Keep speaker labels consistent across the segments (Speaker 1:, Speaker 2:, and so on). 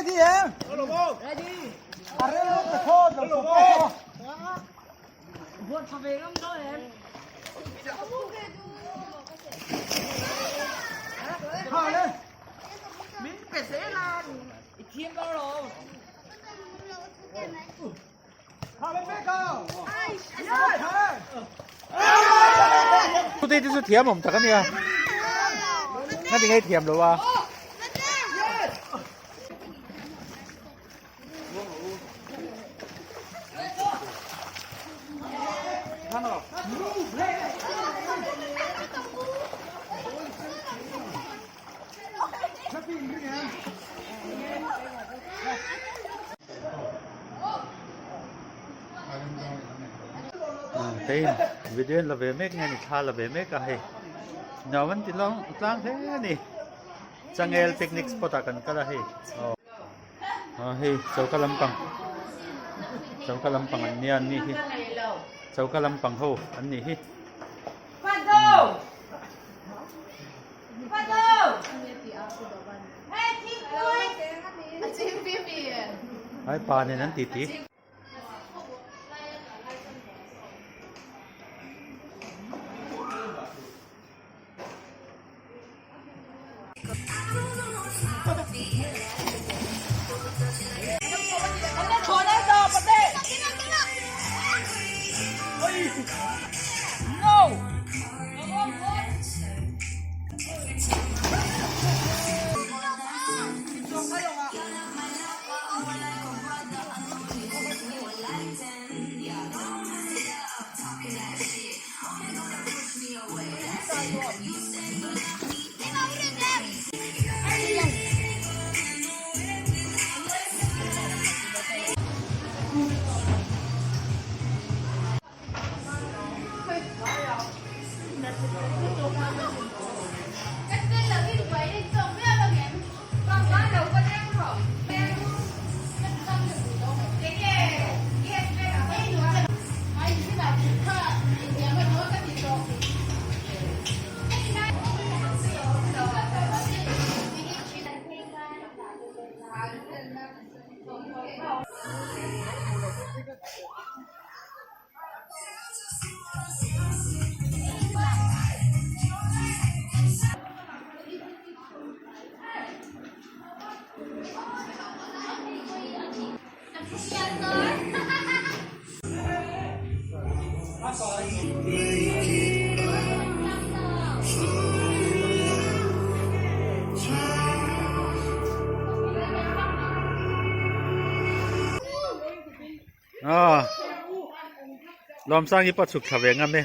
Speaker 1: Ready em? Ready. A rel lo ka thaw lo ka thaw.
Speaker 2: Buat pha ve ngam do em?
Speaker 1: Ha le.
Speaker 2: Min pe zel a, i thiam dawn lo.
Speaker 1: Ha le pe ka.
Speaker 3: Tute te chu thiam awm tak ania. Nga ti ngei thiam lo a. Tein video an la ve mek nge ni thla la ve mek a hei nuam an ti lawng tlang hle a ni changel picnic spot ah kan kal a hei aw aw hei choka lampang choka lampang an nia an nih hi choka lampang ho an nih hi. Ai pa nen an titi. Aw Lawmsangi pawh a chhuk thla ve ngam e.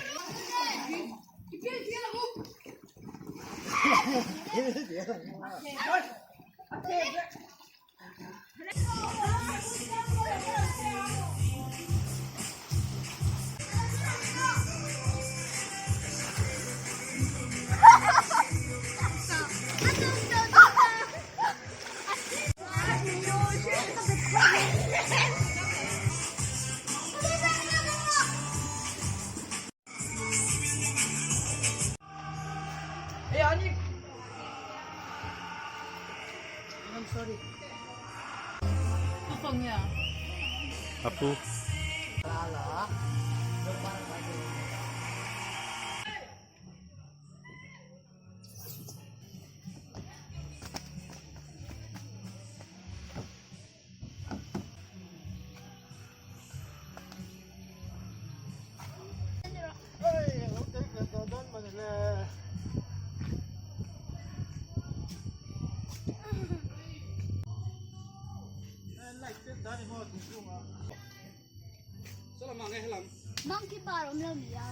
Speaker 3: A pu.
Speaker 4: Monkey bar awm lo ni a.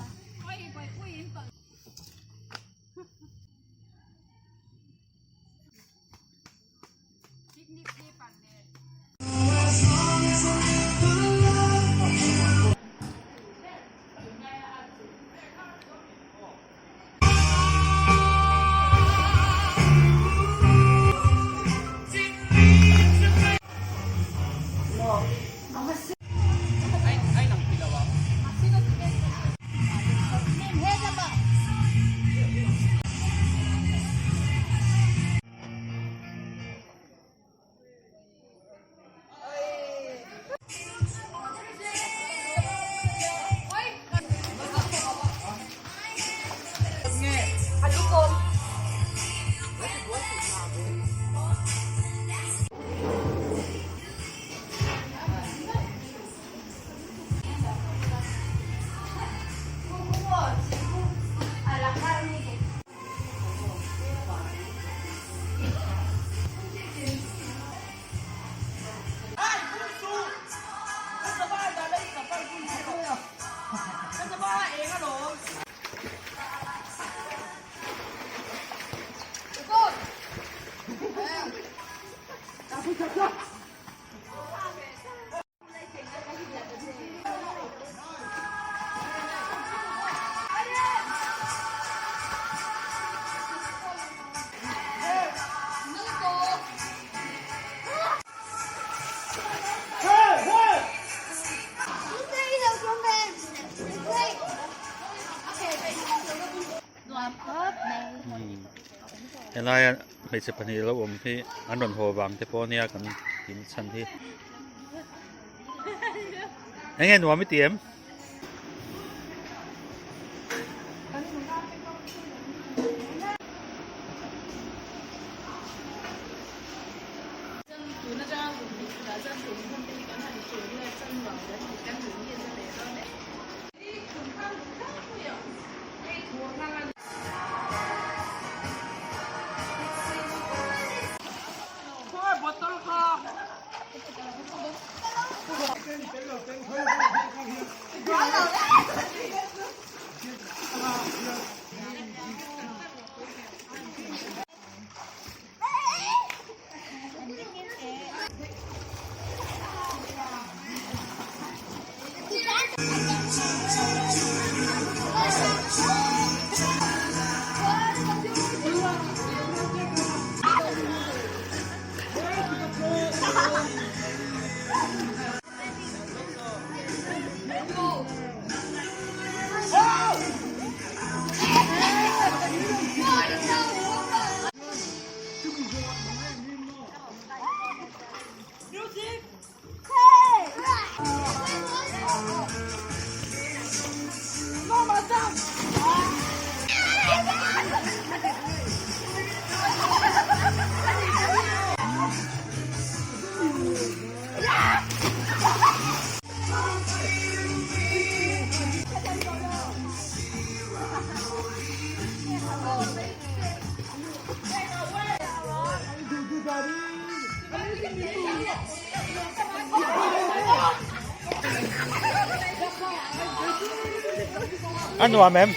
Speaker 3: Helaia hmeichhe pahnih lo awm hi an rawn haw vang te pawh ania kan tin chhan hi. Enge nuam i ti em? A nuam em?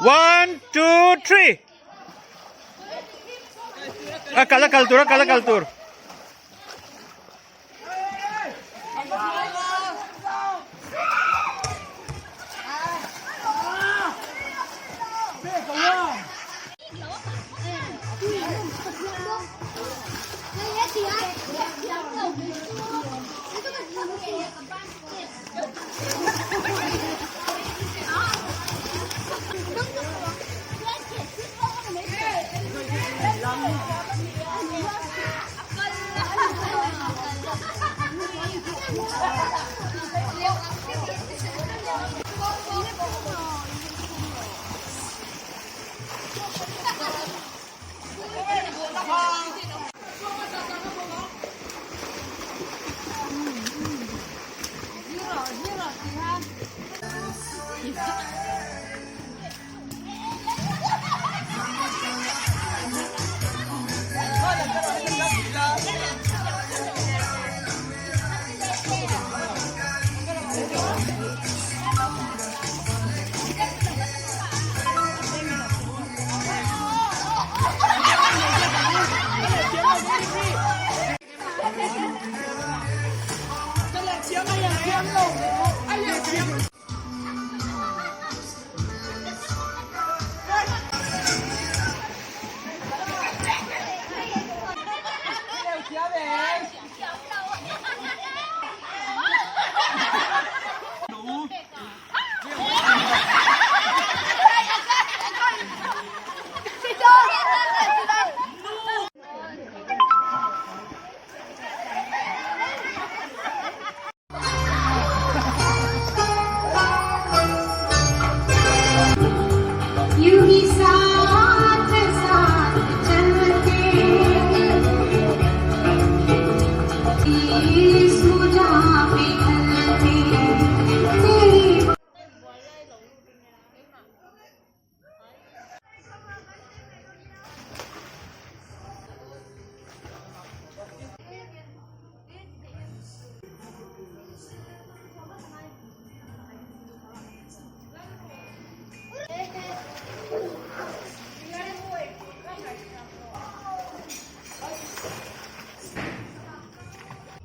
Speaker 3: One, two, three. A kal a kal tur a kal a kal tur.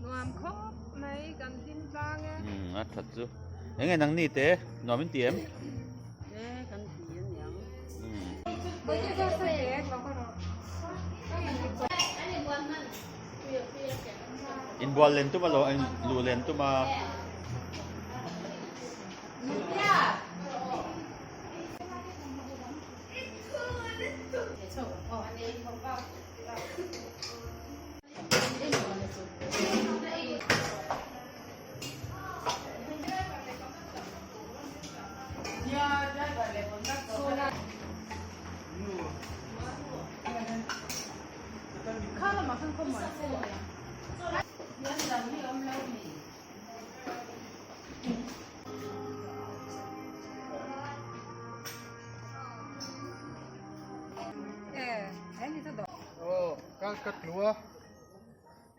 Speaker 2: Nuam khawp mai kan hlim tlang e.
Speaker 3: Umm a that chu. Enge nang ni te nuam in ti em?
Speaker 2: E kan ti a niang.
Speaker 3: Umm. Inbual len tum alo in luh len tum a.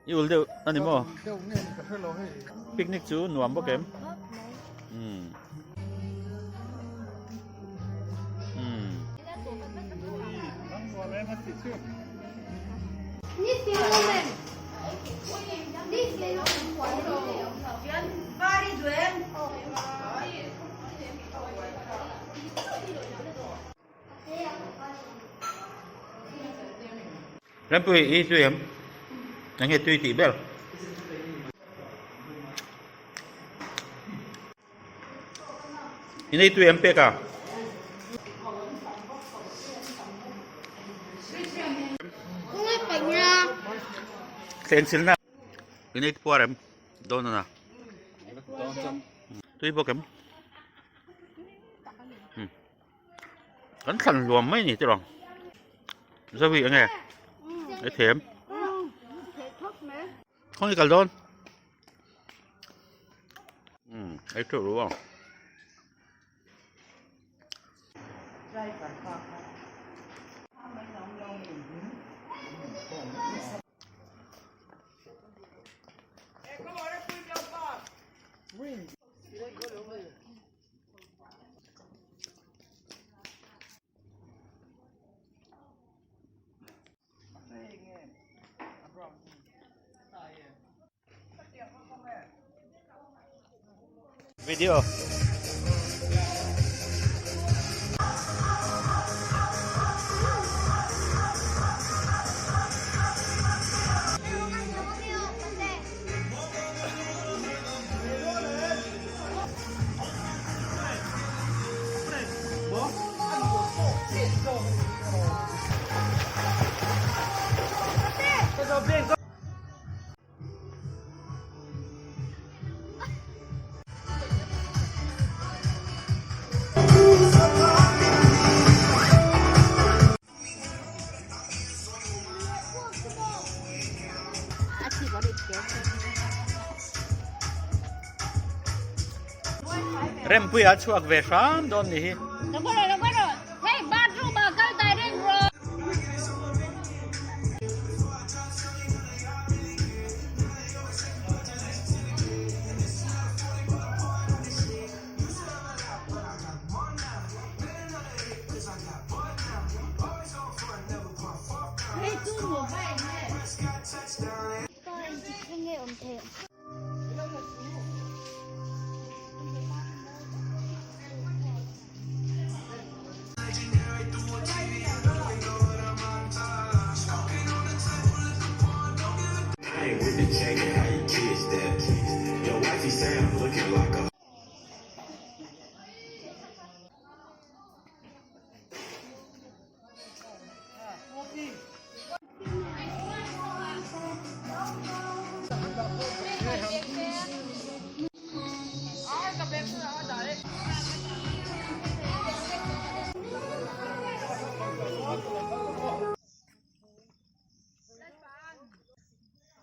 Speaker 3: I ul deuh a ni maw? Picnic chu nuam bawk em? Umm. Umm. Rempui i tui em? Eng nge tui tih ber? I nei tui em pek a? Thlenchilna i nei puar em? Dawn ana. Tui bawk em? Kan thlan hluam mai ni tiraw? Zoe enge? I them? Khawnge kal dawn? Umm ei teuh lo ang. Video. Rempuia chhuak ve hram dawn ni hi.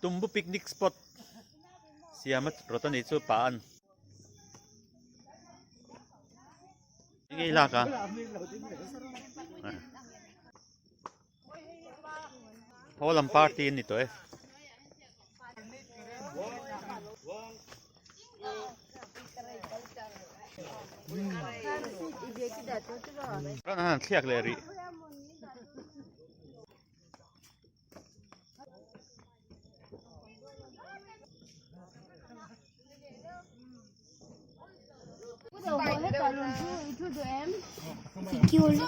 Speaker 3: Tumbu picnic spot siam a rawt a nih chu pa an. Enge i lak a? Haw lam party an ni tawh e. Ran an thliak leh rih.